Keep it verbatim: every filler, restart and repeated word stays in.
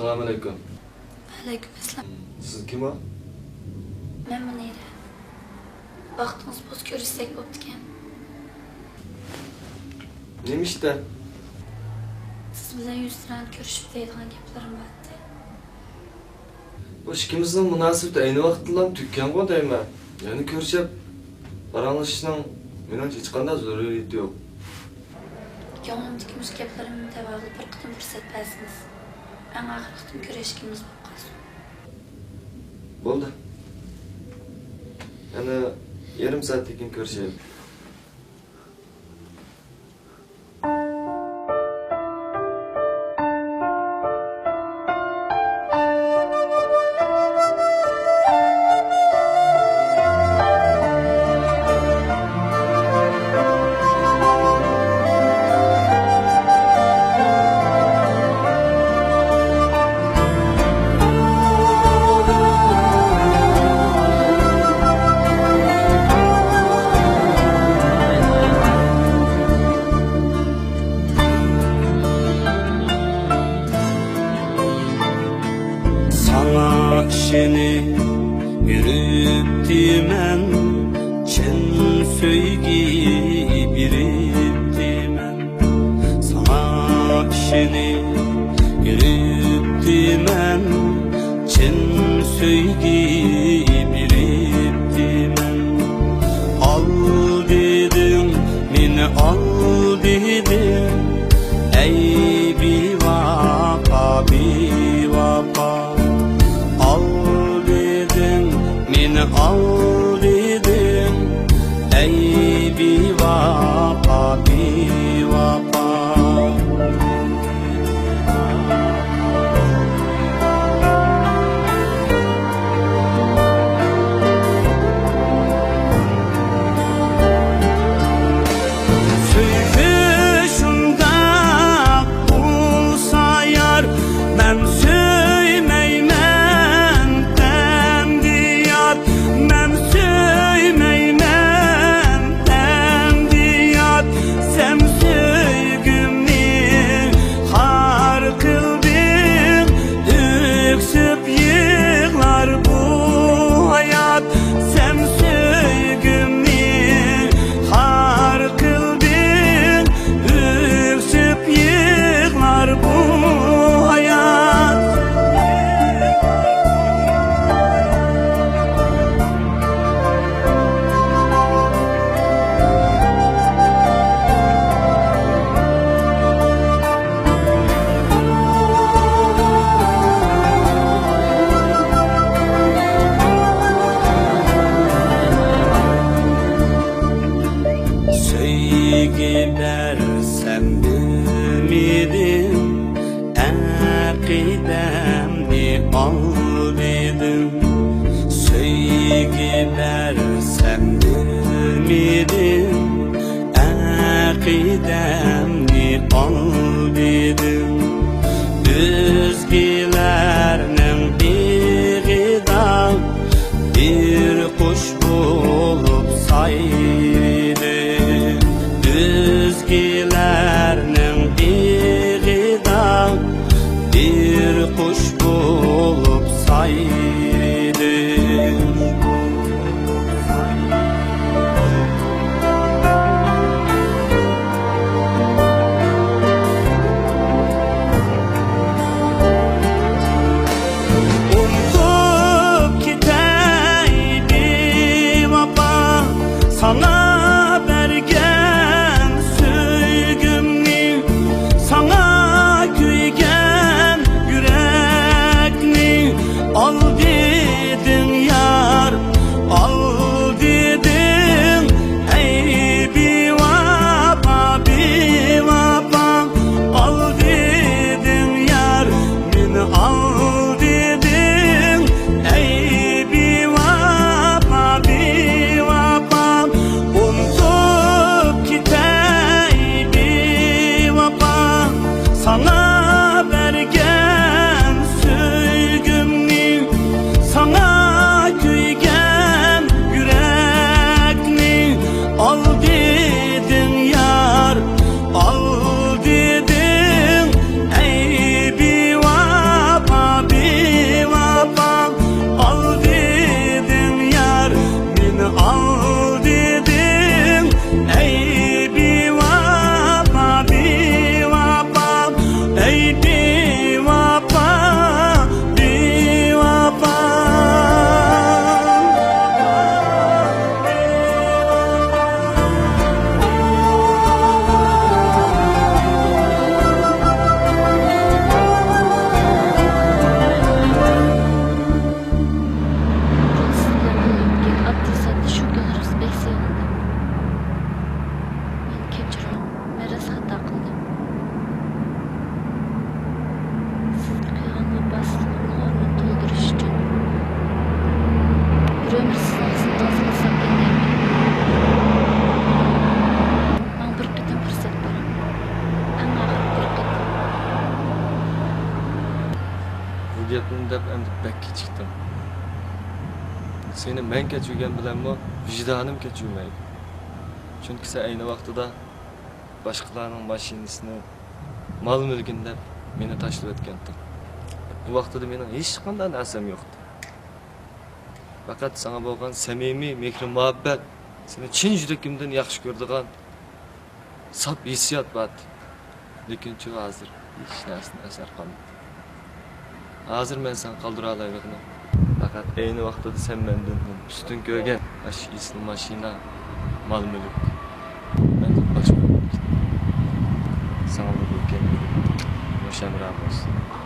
ئەسسالامۇئەلەيكۇم. ۋەئەلەيكۇم ئەسسالام. سىز كىم ئۇ؟ مەن مۇنىرە. ۋاقتىڭىز بولسا كۆرۈشسەك بوپتىكەن. نېمە ئىشتا؟ سىز بىلەن يۈزتۇرا كۆرۈشۈپ دەيدىغان گەپلىرىم بار ئىدى. بۇ ئىككىمىزنىڭ مۇناسىۋىتى ئەينى ۋاقىتتىلا تۈگىگەنغۇ دەيمەن. يەنە كۆرۈشۈپ پاراڭلىشىشنىڭ مېنىڭچە ھېچقانداق زۆرۈرىيىتى يوق. كۆڭلۈمدىكى مۇشۇ گەپلىرىمنى دەۋاغىلى بىر قېتىم پۇرسەت بەرسىڭىز. ئەڭ ئاخىرقى قېتىم كۆرۈشكىنىمىز بولۇپ قالسۇن. بولدى. يەنە يېرىم سائەتتىن كېيىن كۆرۈشەيلى. ساڭا ئىشىنىپ يۈرۈپتىمەن، چىن سۆيگۈ بېرىپتىمەن. ساڭا ئىشىنىپ يۈرۈپتىمەن، چىن سۆيگۈ بېرىپتىمەن. ئالدىدىڭ، مېنى ئالدىدىڭ، ئەي بىۋاپا، بىۋاپا. ئالدىدىڭ، مېنى ئالدىدىڭ، ئەي بىۋاپا، بىۋاپا. سۆيگۈ شۇنداق بولسا يار، مەن سۆيمەيمەن ئەمدى يات، مەن سۆيمەيمەن ئەمدى يات. سەن سۆيگۈمنى خار قىلدىڭ، ئۆكسۈپ يىغلار بۇ ھايات. سەن سۆيگۈمنى خار قىلدىڭ، ئۆكسۈپ يىغلار بۇ ھايات. سۆيگۈ بەرسەم بىلمىدىم، ئەقىدەمنى ئالدىدىم. سۆيگۈ بەرسەم بىلمىدىم، ئەقىدەمنى ئالدىدىم. ئۆزگىلەرنىڭ بېغىدا بىر قۇش بولۇپ سايرىدىم. ئۆزگىلەرنىڭ بېغىدا بىر قۇش بولۇپ سايرىدىم. گەپنى دەپ ئەمدى بەك كېچىكتىم. سېنى مەن كەچۈرگەن بىلەنمۇ ۋىجدانىم كەچۈرمەيدۇ. چۈنكى سەن ئەينى ۋاقتىدا باشقىلارنىڭ ماشىنىسىنى، مال-مۈلكىنى دەپ مېنى تاشلىۋەتكەنتىڭ. ئۇ ۋاقتىدا مېنىڭ ھېچقانداق نەرسەم يوقتى. پەقەت ساڭا بولغان سەمىمىي مېھرى-مۇھەببەت، سېنى چىن يۈرىكىمدىن ياخشى كۆرىدىغان ساپ ھېسسىيات بار. لېكىنچۇ ھازىر ھېچ نەرسىدىن ئەسەر قالمىدى. ھازىر مەن ساڭا قالدۇرالايدىغىنىم، پەقەت ئەينى ۋاقتىدا سەن مەندىن ئۈستۈن كۆرگەن ئاشۇ ئېسىل ماشىنا، مال-مۈلۈك مەندىن باشقا بولۇپ كېتىدۇ. ساڭىمۇ بۇ كەينىدىن روشەنراق بولسۇن.